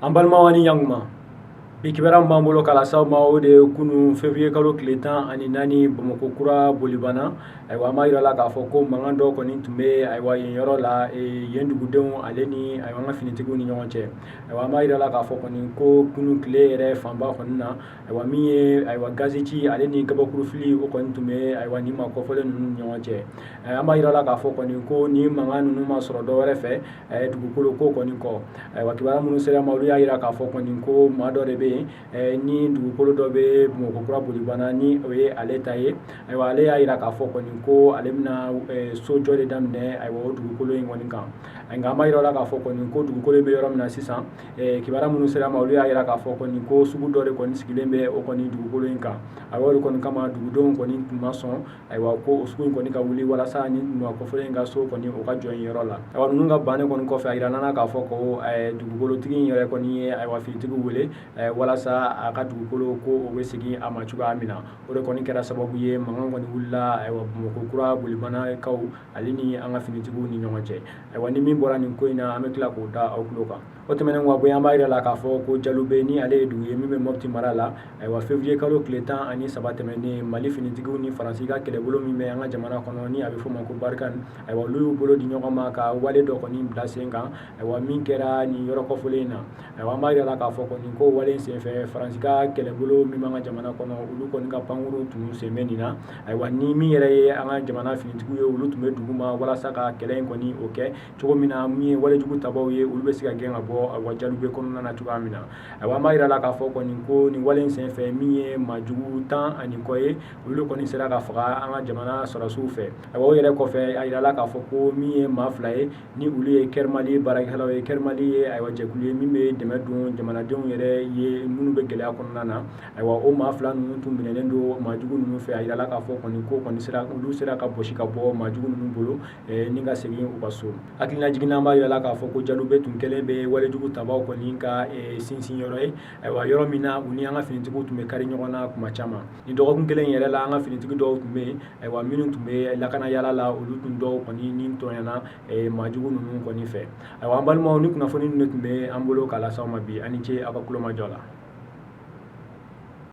An balimaw, ani ɲankuma. Bi kibaruya min b'an bolo k'a lase aw ma, o de ye kunun février kalo tile 14, Bamakɔ kura Bolibana. Ayiwa, an b'a yira la k'a fɔ ko mankan dɔ kɔni tun bɛ, ayiwa, yen yɔrɔ la, yen dugudenw ale ni, ayiwa, an ka finitigiw ni ɲɔgɔn cɛ. Ayiwa, an b'a yira la k'a fɔ kɔni ko kunun tile yɛrɛ fanba kɔni na, ayiwa, min ye, ayiwa, gazici ale ni kabakurufili, o kɔni tun bɛ, ayiwa, nin maa kɔfɔlen ninnu ni ɲɔgɔn cɛ. An b'a yira la k'a fɔ kɔni ko nin mankan ninnu ma sɔrɔ dɔ wɛrɛ fɛ dugukolo ko kɔni kɔ. Ayiwa, kibaruya minnu sera ma, olu y'a jira k'a fɔ kɔni ko maa dɔ de bɛ yen ni dugukolo dɔ bɛ Bamakɔ kura Bolibana ni o ye ale ta ye. Ayiwa, ale y'a jira k'a fɔ kɔni ko ale bɛna sojɔ de daminɛ, ayiwa, o dugukolo in kɔni kan. Nka an b'a jira la k'a fɔ kɔni ko dugukolo in bɛ yɔrɔ min na sisan, kibaruya minnu sera ma, olu y'a jira k'a fɔ kɔni ko sugu dɔ de kɔni sigilen bɛ o kɔni dugukolo in kan. Ayiwa, o de kɔni kama dugudenw kɔni tun ma sɔn, ayiwa, ko o sugu in kɔni ka wuli walasa ni maa kɔfɔlen in ka so kɔni o ka jɔ yen yɔrɔ la. Ayiwa, ninnu ka bannen kɔni kɔfɛ, a yirala k'a fɔ ko dugukolotigi in yɛrɛ kɔni ye, ayiwa, finitigiw wele walasa a ka dugukolo ko o bɛ segin a ma cogoya min na. O de kɔni kɛra sababu ye mankan kɔni wulila, ayiwa, Bamakɔ kura Bolibanakaw ale ni an ka finitigiw ni ɲɔgɔn cɛ. Ayiwa, ni min bɔra nin ko in na, an bɛ tila k'o da aw tulo kan. O tɛmɛnen ka bɔ yen, an b'a yira la k'a fɔ ko Jalube, ni ale ye dugu ye min bɛ Mopti mara la, ayiwa, février kalo tile 13 tɛmɛnen, Mali finitigiw ni Faransi ka kɛlɛbolo min bɛ an ka jamana kɔnɔ ni a bɛ f'o ma ko Barkhane, ayiwa, olu y'u bolo di ɲɔgɔn ma ka wale dɔ kɔni bila sen kan, ayiwa, min kɛra nin yɔrɔ kɔfɔlen in na. Ayiwa, an b'a yira la k'a fɔ kɔni ko wale in senfɛ, Faransi ka kɛlɛbolo min b'an ka jamana kɔnɔ, olu kɔni ka pankurun tun sen bɛ nin na. Ayiwa, ni min yɛrɛ ye an ka jamana finitigiw ye, olu tun bɛ dugu ma walasa ka kɛlɛ in kɔni o kɛ cogo min na, min ye walejugu tabaw ye, olu bɛ se ka gɛn ka bɔ, ayiwa, Jalube kɔnɔna na cogoya min na. Ayiwa, an b'a yira la k'a fɔ kɔni ko nin wale in senfɛ, min ye maajugu 10 ani kɔ ye, olu kɔni sera ka faga an ka jamana sɔrɔdasiw fɛ. Ayiwa, o yɛrɛ kɔfɛ, a yirala k'a fɔ ko min ye maa fila ye ni olu ye Care Mali baarakɛlaw ye. Care Mali ye, ayiwa, jɛkulu ye min bɛ dɛmɛ don jamanadenw yɛrɛ ye minnu bɛ gɛlɛya kɔnɔna na. Ayiwa, o maa fila ninnu tun minɛnen don maajugu ninnu fɛ. A yirala k'a fɔ kɔni ko kɔni sera, olu sera ka bɔsi ka bɔ maajugu ninnu bolo ni ka segin u ka so. Hakililajigin na, an b'a yira la k'a fɔ ko Jalube tun kɛlen bɛ walejugu tabaw kɔni ka sinsin yɔrɔ ye, ayiwa, yɔrɔ min na u ni an ka finitigiw tun bɛ kari ɲɔgɔn na kuma caman. Ni dɔgɔkun kelen yɛrɛ la, an ka finitigi dɔw tun bɛ yen, ayiwa, minnu tun bɛ lakana yala la, olu tun dɔw kɔni ni tɔɲɔna maajugu ninnu kɔni fɛ. Ayiwa, an balimaw, ni kunnafoni ninnu de tun bɛ an bolo k'a lase aw ma bi. Aw ni ce aw ka tulomajɔ la.